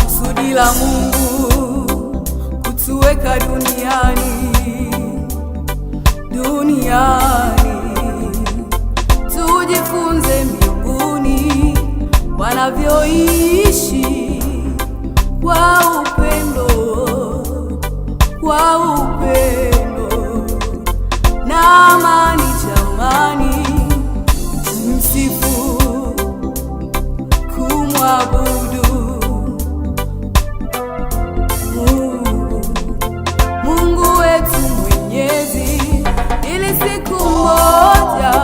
Kusudi la Mungu kutuweka duniani, duniani tujifunze mbinguni wanavyoishi kwa upendo, kwa upendo na amani. Jamani, msifu kumwabudu Mungu, Mungu wetu Mwenyezi, ili siku moja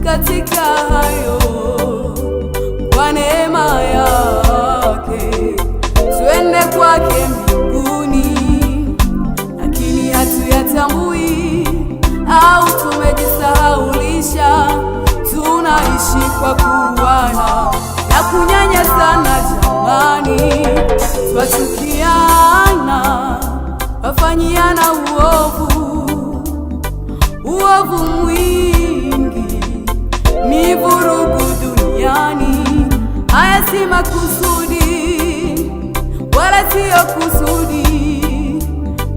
katika hayo kwa neema yake twende kwake mbinguni, lakini hatuyatambui au tumejisahaulisha. Tunaishi kwa kuwana na kunyanyasana, jamani, twachukiana, wafanyiana uovu, uovu mwingi ni vurugu duniani. Haya si makusudi wala siyo kusudi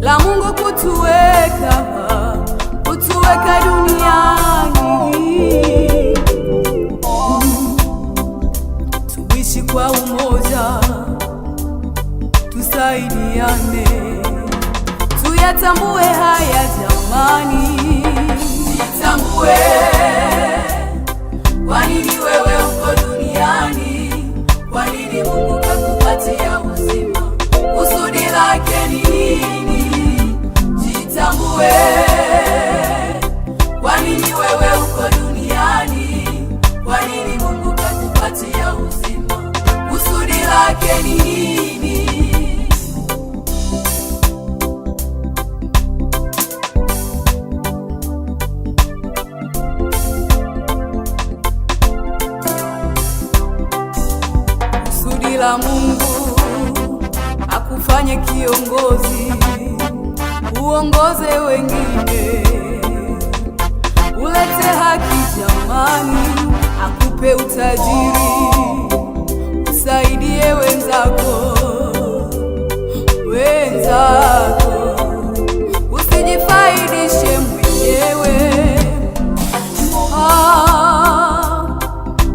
la Mungu kutuweka duniani. Tuishi kwa umoja, tusaidiane, tuyatambue haya jamani. Jitambue, kwa nini wewe uko duniani? Kwa nini Mungu kakupatia uzima? Kusudi lake ni nini? Jitambue, kwa nini wewe uko duniani? Kwa nini Mungu kakupatia uzima? Kusudi lake ni nini? Kusudi la Mungu akufanye kiongozi, uongoze wengine, ulete haki jamani, akupe utajiri, usaidie wenzako, wenzako, usijifaidishe mwenyewe.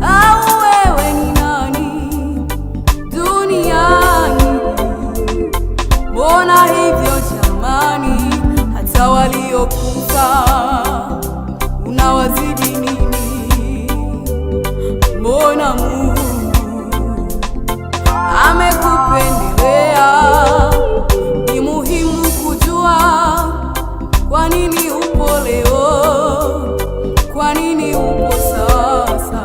Au wewe ni nani duniani? Mbona hivyo jamani, hata waliokufa unawazidi nini? Mbona Mungu amekupendelea? Ni muhimu kujua kwa nini upo leo, kwa nini upo sasa,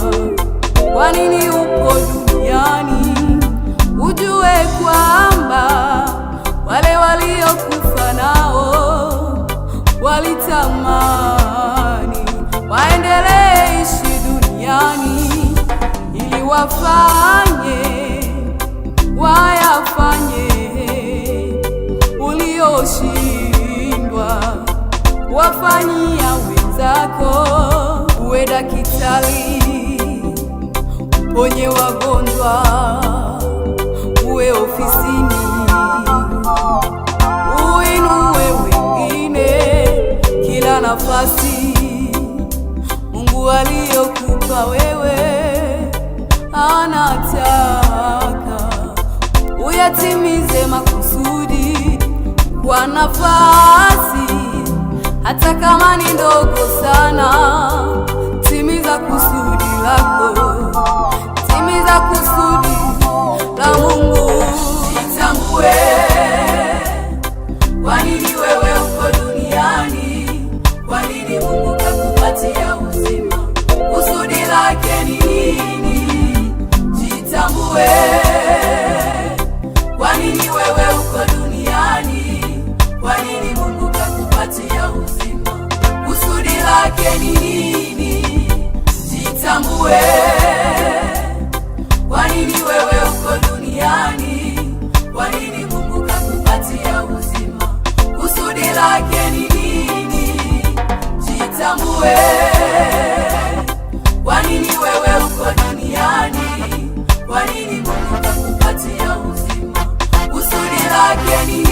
kwa nini upo duniani. Ujue kwamba wale waliokufa nao walitamani waendelee ishi duniani ili wafanye wayafanye ulioshindwa wafanyia wenzako. Uwe daktari, uponye wagonjwa, uwe ofisini, uinue wengine, kila nafasi Mungu aliyokupa wewe anataka uyatimize makusudi kwa nafasi, hata kama ni ndogo sana. Timiza kusudi lako, timiza kusudi la Mungu. Jitambue, kwa nini wewe uko duniani? Kwa nini Mungu kakupatia uzima? Kusudi lake ni nini? Jitambue, kwa nini wewe uko duniani? Kwa nini Mungu kakupatia uzima? Kusudi lake ni nini? Jitambue, kwa nini wewe uko duniani? Kwa nini Mungu kakupatia uzima? Kusudi lake ni nini? Jitambue. lake ni